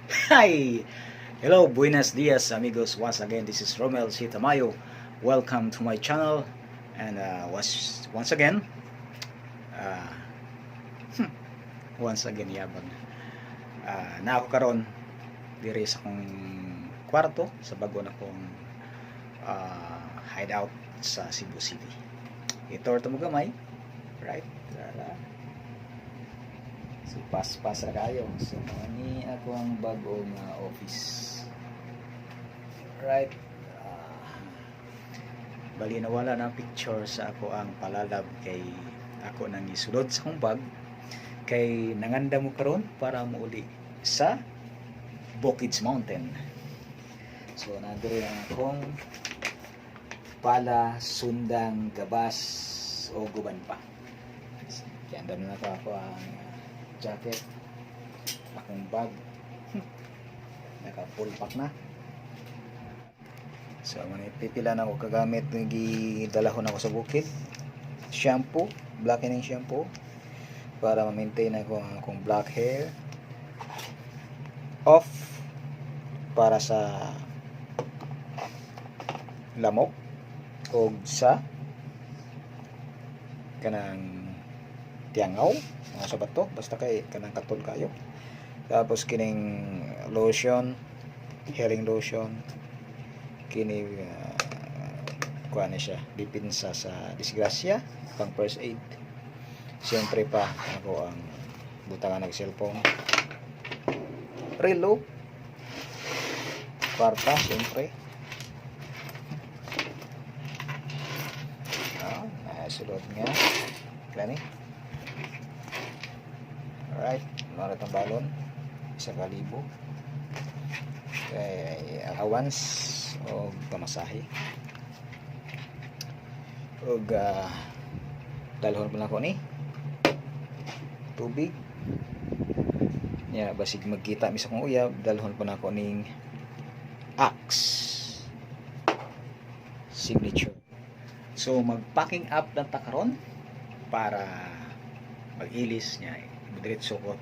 Hi! Hello, buenos dias, amigos. Once again, this is Romel C. Tamayo. Welcome to my channel. And once again, yabang. Na ako karon diri sa akong kwarto sa bago na kong hideout sa Cebu City. I-tour mo gamay. Right? Tara. So, pas-pas ra kayo. So, mao ni ako ang bago nga office. Right. Bali nawala na ang picture sa ako ang palalab kay ako nang isulod sa akong bag kay nanganda mo karon para muuli sa Bukids Mountain. So, nadiri ang akong pala, sundang, gabas o guban pa. Kaya andam na ako ang jacket, akong bag, naka full pack na. So, man pipila na ako kagamit nga gidalahon ako sa bukid. Shampoo, blackening shampoo para ma-maintain ako ang akong black hair. Off para sa lamok o sa kanang tiangaw mga sa bato, basta kay kanang katol kayo. Tapos kining lotion, healing lotion kini, kuha na siya, dipinsa sa disgrasya, pang first aid. Siyempre pa ako ang butangan ng cellphone, relo, kwarta siyempre. Sulod nga kani. Alright, mao itong balon, 1,000 kay allowance o pamasahe. Ug dalhon pa nako ni tubig nya, basig magkita mi sa akong uyab. Dalhon pa nako ning Axe Signature. So mag-packing up lang ta karon para mag-ilis niya, diretso ko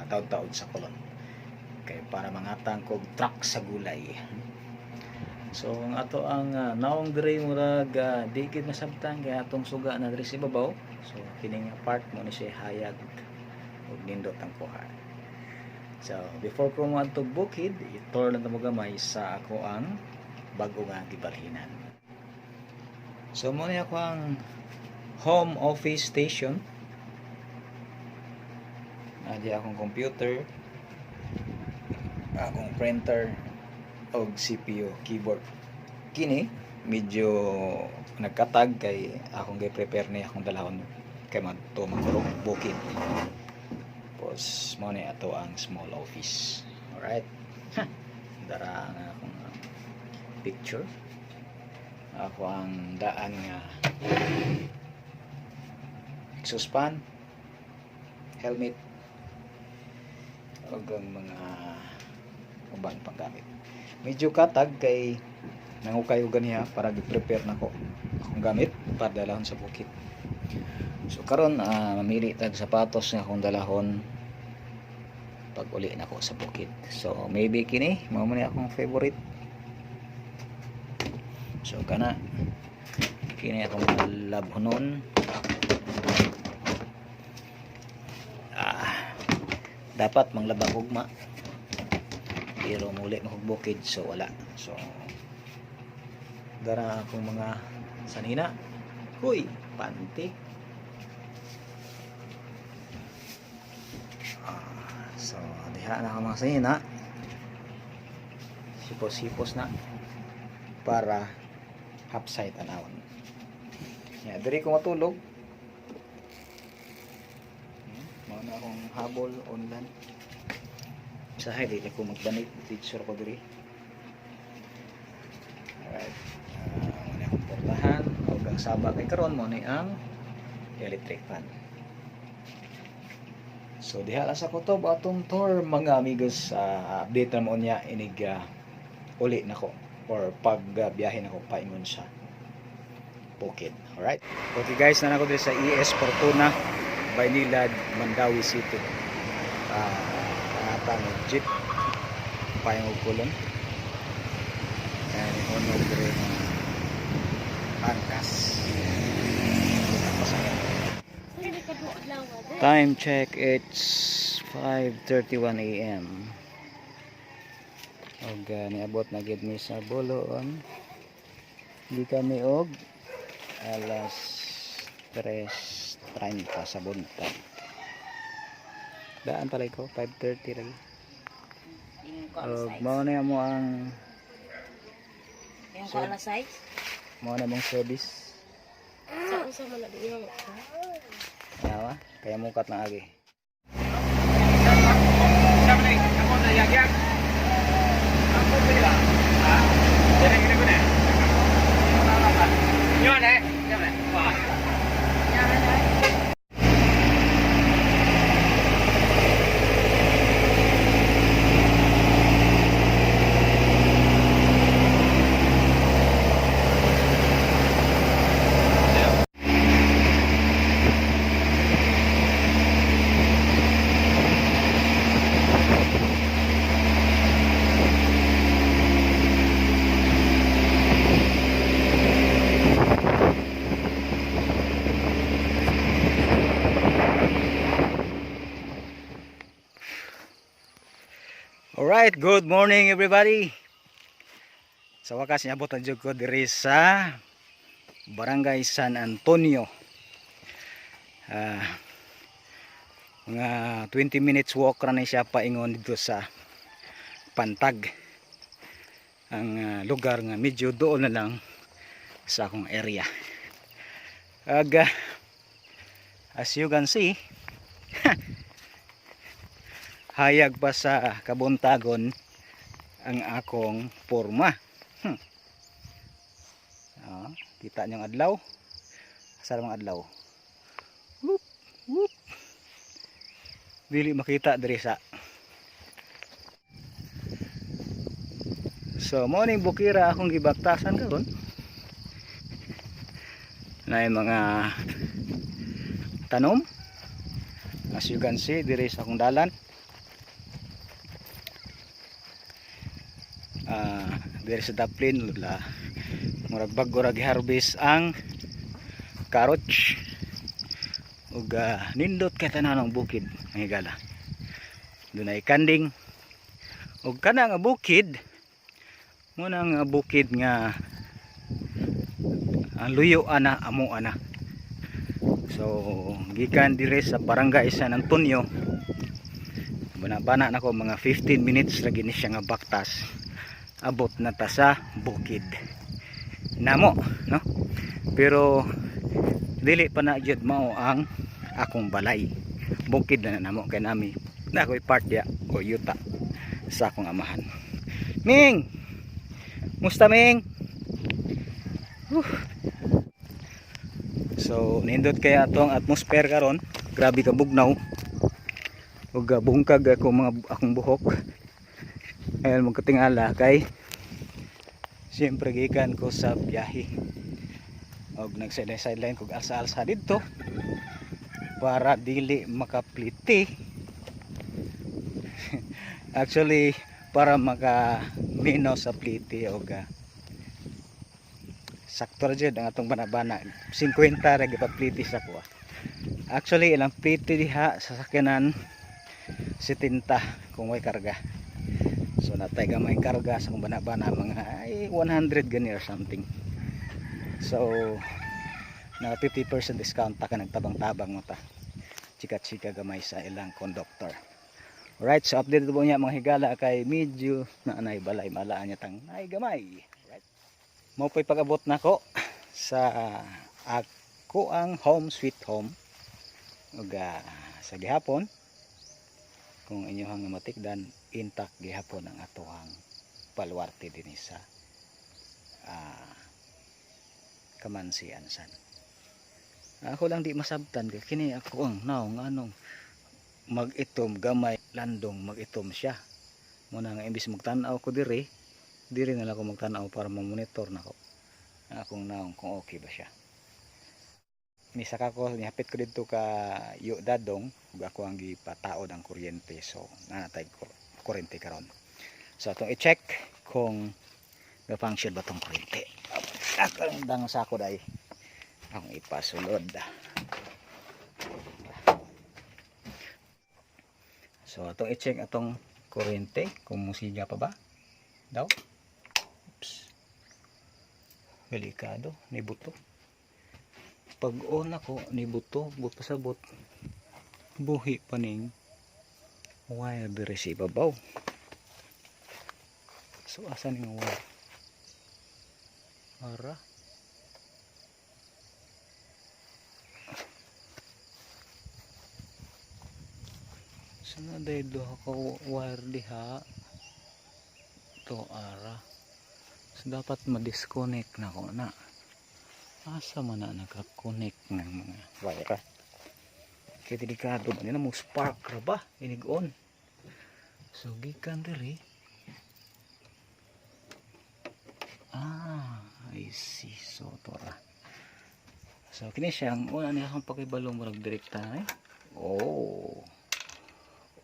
taod-taod sa Colon kay para mangatang kog truck sa gulay. So ang ato ang naong diri murag di gid masabtan kay atong suga na diri sa ibabaw. So kini nga part mo ni siya hayag ug nindot ang kuha. So before ko moadto bukid, i-tour lang ta mo gamay sa ako ang bago nga gibalhinan. So mo ni ako ang home office station. Adi akong computer, akong printer og CPU, keyboard. Kini medyo nagkatag kay akong gi-prepare ni akong dalahon kay madto man ko bukid. Tapos mo ni ato ang small office. Alright. Dara ang akong picture. Ako ang daan nga exhaust fan, helmet, ug ang mga uban pang gamit. Medyo katag kay nangukay og ganiha para gi-prepare nako akong gamit para dalahon sa bukid. So karon mamili tag sapatos nga akong dalahon pag uli nako sa bukid. So maybe kini mao man ni akong favorite. So kana kini akong labhonon. Dapat manglaba ugma pero muli mahug bukid, so wala. So dara akong mga sanina, huy, panty. So diha na akong mga sanina, hipos-hipos na para hapsay tanawon. Ya, diri ko matulog. Mao na akong habol online. Sa dili ko magbanig, teacher ko diri. Alright. Mao na akong portahan ug ang saba kay karon mo ni ang electric fan. So diha lang sa kutob atong tour, mga amigos. Update na mo niya inig uli nako or pag biyahe nako paingon sa bukid. Alright. Okay guys, na ako diri sa ES Fortuna, Banilad, Mandaue City. Pangatang jeep. Payong og Colon. Kaya ni unog diri nga angkas. Pasahero. Time check, it's 5:31 a.m. Og niabot na gid mi sa Bolon. Gikan mi og alas 3:30 sa buntag. Daan pala ko, 5:30 lagi. Og mao na mo ang Yung ko alas 6? Mao na mong service. Sa unsa man na yung Yawa, kaya mukat lang agi. Alright, good morning, everybody. Sa wakas, niabot na jud ko diri sa Barangay San Antonio. Mga 20 minutes walk ra ni siya paingon dito sa Pantag. Ang lugar nga medyo doon na lang sa akong area. Aga, as you can see, hayag pa sa kabuntagon ang akong porma. Kita niyong adlaw. Asa mga adlaw? Whoop, whoop. Dili makita diri sa. So, mo ning bukira akong gibaktasan karon. Na mga tanom. As you can see, diri sa akong dalan. Diri sa Daplin la, murag bag-o ra giharvest ang carrots ug nindot kay tanan ang bukid, mga higala. Dunay kanding ug kana nga bukid mo na nga bukid nga ang luyo ana amo ana. So gikan dire sa Barangay San Antonio, bana-bana nako mga 15 minutes lagi ni siya nga baktas, abot na ta sa bukid namo, no? Pero dili pa na jud mao ang akong balay. Bukid na namo kay nami na ako'y part ya o yuta sa akong amahan. Ming, musta, Ming? Whew. So nindot kaya atong atmosphere karon, grabe ka bugnaw ug bungkag ako mga akong buhok. Ayan, magkatingala kay siyempre gikan ko sa biyahe og nag sideline kog alsa-alsa didto para dili makapliti, actually para maka minus sa pliti. Og sakto ra jud ang atong banabana, 50 ra gipapliti sa kuha. Actually, ilang pliti diha sa sakyanan 70 kung may karga. So natay gamay karga sa akong banabana, mga ay, 100 gani or something. So na 50% discount ta ka, nagtabang-tabang mo ta, chika-chika gamay sa ilang conductor. Alright, so update po niya, mga higala, kay medyo na anay balay malaan niya tang ay gamay. Alright, mo po'y pag-abot nako sa ako ang home sweet home. Ug sa gihapon, kung inyong matikdan, intact gihapon ang atohang baluarte dinhi sa Kamansi Ansan. Ako lang di masabtan kay kini ako ang naong anong mag-itom gamay, landong mag-itom siya. Muna nga imbis magtan-aw ko diri, diri na lang ako magtan-aw para ma-monitor nako ang akong naong kung okay ba siya. Nisaka ko, nihapit ko didto ka Yu Dadong ug ako ang gipataod ang kuryente, so nanatay kuryente karon. So atong i-check kung na-function ba tong kuryente. Akong dang sako day. Akong ipasulod. So atong i-check atong kuryente kung musiga pa ba daw. Oops. Delikado ni buto. Pag on ako ni buto, buto sa bot. Buhi pa ning wire diri sa ibabaw. So asa ning wire? Ara. So na day duha ka wire diha. To ara. So dapat ma-disconnect na ko na. Asa man na naka-connect ng mga wire? Kaya delikado ba nila mo spark ra ba inig on. So gikan diri. Ah, I see. So to ra. So kini siya ang una niya akong pakibalo, murag direkta na eh. Oh.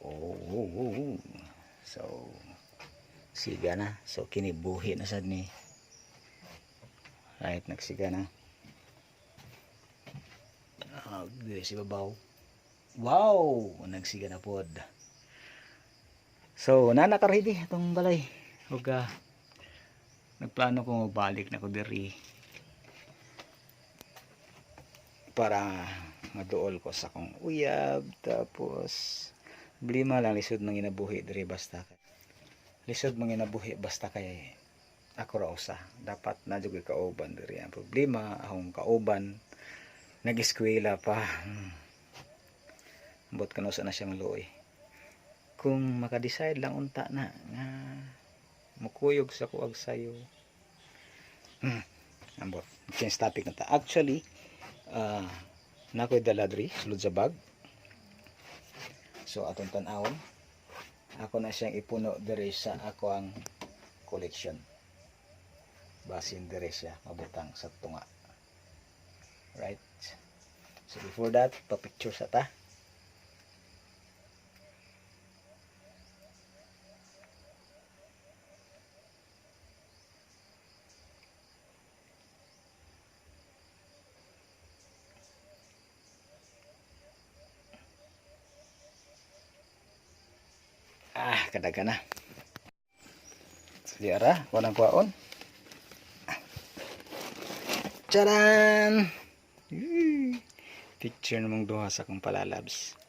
Oh. So siga na. So kini buhi na sad ni. Right, nagsiga na. Ah, diri si babaw. Wow, nagsiga na pod. So nana ka ready atong balay. Ug nagplano ko balik na ko diri para maduol ko sa akong uyab, tapos blima lang, lisod manginabuhi diri basta lisod manginabuhi basta kay ako ra usa. Dapat na jud kauban diri. Ang problema, akong kauban nag-eskwela pa. Ambot kano sa na siya maluoy. Kung maka-decide lang unta na nga mukuyog sa kuag sayo. Ambot, change topic na ta. Actually, nakoy dala diri sulod sa bag. So atong tan-awon, ako na siyang ipuno diri sa ako ang collection. Basin diri siya mabutang sa tunga. Right, so before that, pa-picture sa ta. Ah, kadaga na. Sige ara, walang kwaon. Charan! Yee! Picture namang duha sa akong palalabs.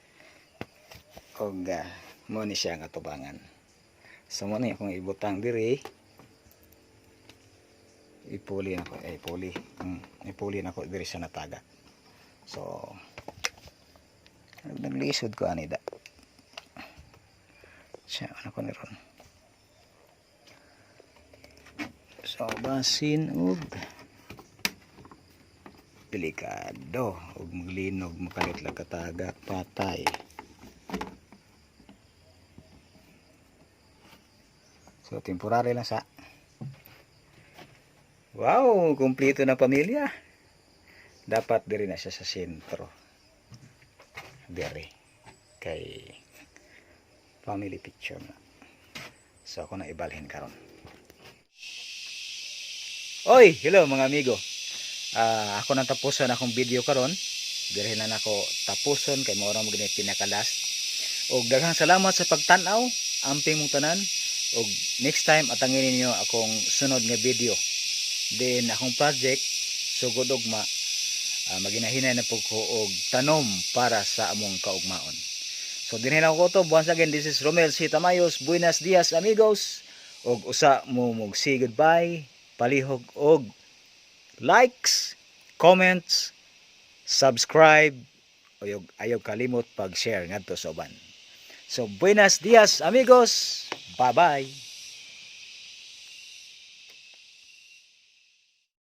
Og mo ni siya ang atubangan. So mo ni akong ibutang diri. Ipuli na ko, ay ipuli. Ipuli na ko diri sa nataga. So naglisod ko ani da. Siya, ano ko ni ron. So basin og delikado og maglinog, makalit lang katagak, patay. So temporary lang sa. Wow, kumpleto na pamilya. Dapat diri na siya sa sentro. Diri kay family picture na. So ako na ibalhin karon. Oy, hello mga amigo. Ako nang tapuson akong video karon. Diri na nako tapuson kay mao ra mo gini pinaka-last. Og daghang salamat sa pagtan-aw, amping mong tanan. Og next time atangin ninyo akong sunod nga video. Then akong project sugod ugma, maginahinay na pud ko og tanom para sa among kaugmaon. So dinhi lang ko to. Once again, this is Romel C. Tamayos. Buenos dias, amigos. Og usa mo mog say goodbye. Palihog og likes, comments, subscribe, ayaw, ayaw kalimot pag-share ngadto sa uban. So buenos dias, amigos. Bye-bye.